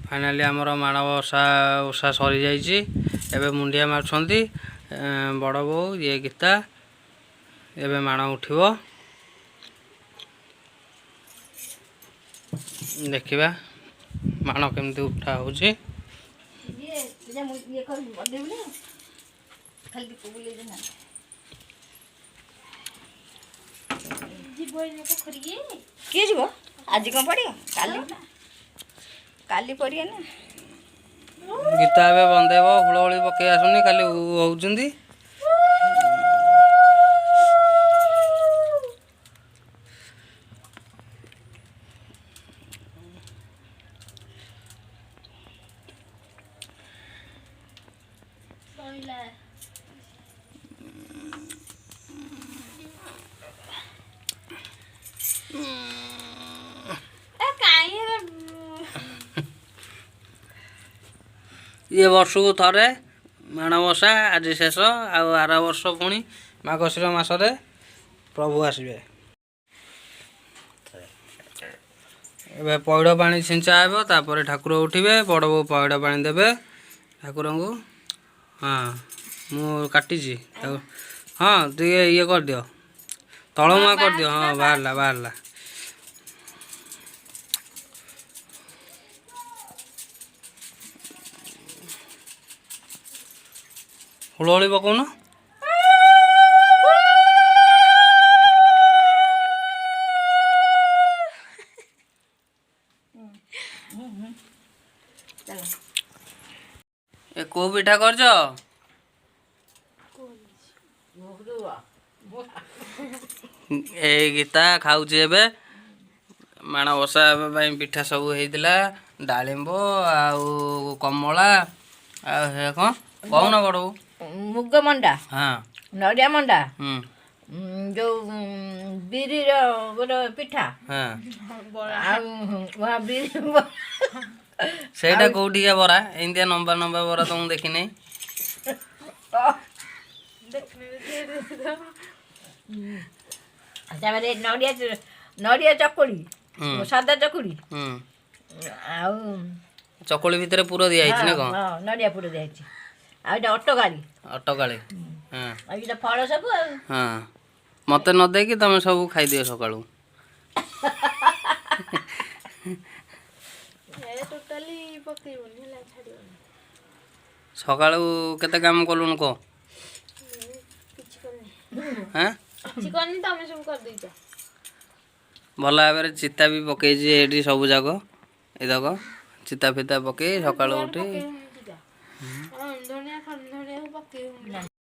Finally ଆମର ମାଣବସା ଓଷା ସରିଯାଇଛି। ଏବେ ମୁଣ୍ଡିଆ ମାରୁଛନ୍ତି ବଡ଼ ବୋଉ, ଇଏ ଗୀତା। ଏବେ ମାଣ ଉଠିବ। ଦେଖିବା ମାଣ କେମିତି ଉଠା ହେଉଛି। ଇଏ ମୁଁ ଇଏ କରି ବଦେଇବୁନି, ଖାଲି ଦୀପ ବୁଲେଇ ଦେ ନା। ଯିବ ଏଇନେ ପୋଖରୀକି? କିଏ ଯିବ? ଆଜି କ'ଣ ପଡ଼ିବ? କାଲି, କାଲି ପଡ଼ିବ ନା। ଗୀତା ଏବେ ବନ୍ଦେଇବ। ହୁଳହୁଳି ପକେଇ ଆସୁନି, ଖାଲି ଉ ହଉଛନ୍ତି। ସଇଲା। ଏ କାଇଁ? ଇଏ ବର୍ଷକୁ ଥରେ ମାଣବସା, ଆଜି ଶେଷ। ଆଉ ଆର ବର୍ଷ ପୁଣି ମାର୍ଗଶିର ମାସରେ ପ୍ରଭୁ ଆସିବେ। ଏବେ ପଇଡ଼ ପାଣି ଛିଞ୍ଚା ହେବ, ତାପରେ ଠାକୁର ଉଠିବେ। ବଡ଼ ବୋଉ ପଇଡ଼ ପାଣି ଦେବେ ଠାକୁରଙ୍କୁ। ହଁ, ମୁଁ କାଟିଛି ତାକୁ। ହଁ, ଟିକେ ଇଏ କରିଦିଅ, ତଳମୁହାଁ କରିଦିଅ। ହଁ, ବାହାରିଲା, ବାହାରିଲା। ହୁଳହୁଳି ପକଉନ। ଚାଲ। ଏ କୋଉ ପିଠା କରିଛ? ଏଇ ଗୀତା ଖାଉଛି ଏବେ। ମାଣବସା ପାଇଁ ପିଠା ସବୁ ହେଇଥିଲା, ଡାଳିମ୍ବ ଆଉ କମଳା ଆଉ ସେ କ'ଣ କହୁନ ବଡ଼ ବୋଉ? ମୁଗ ମଣ୍ଡା, ନଡ଼ିଆ ମଣ୍ଡା, ଯୋଉ ବିରିର ଗୋଟେ ପିଠା ଆଉ ବିରି। ସେଇଟା କୋଉଠିକା ବରା? ଏମିତିଆ ଲମ୍ବା ଲମ୍ବା ବରା ତ ମୁଁ ଦେଖିନି। ତାପରେ ନଡ଼ିଆ ନଡ଼ିଆ ଚକୁଳି, ସାଦା ଚକୁଳି ଆଉ ଚକୁଳି ଭିତରେ ପୁର ଦିଆହେଇଛି ନା କ'ଣ? ହଁ, ନଡ଼ିଆ ପୁର ଦିଆହେଇଛି। ଆଉ ଏଇଟା ଅଟକାଳି। ଅଟକାଳି, ହଁ। ଆଉ ଏଇଟା ଫଳ ସବୁ ଆଉ। ହଁ, ମତେ ନ ଦେଇକି ତମେ ସବୁ ଖାଇଦିଅ ସକାଳୁ। ଏ ଟୋଟାଲି ପକେଇବନି ହେଲା, ଛାଡ଼ିବନି। ସକାଳୁ କେତେ କାମ କଲୁଣୁ କହ? କିଛି କରିନି। ହାଁ? କିଛି କରିନି, ତମେ ସବୁ କରିଦେଇଛ। ଭଲ ଭାବରେ ଚିତା ବି ପକେଇଛି ଏଇଠି ସବୁ ଯାକ। ଏ ଦେଖ, ଚିତା ଫିତା ପକେଇ ସକାଳୁ ଉଠି ଧନିଆ ଖଣ୍ଡ ଧନିଆକୁ ପକେଇବୁନି।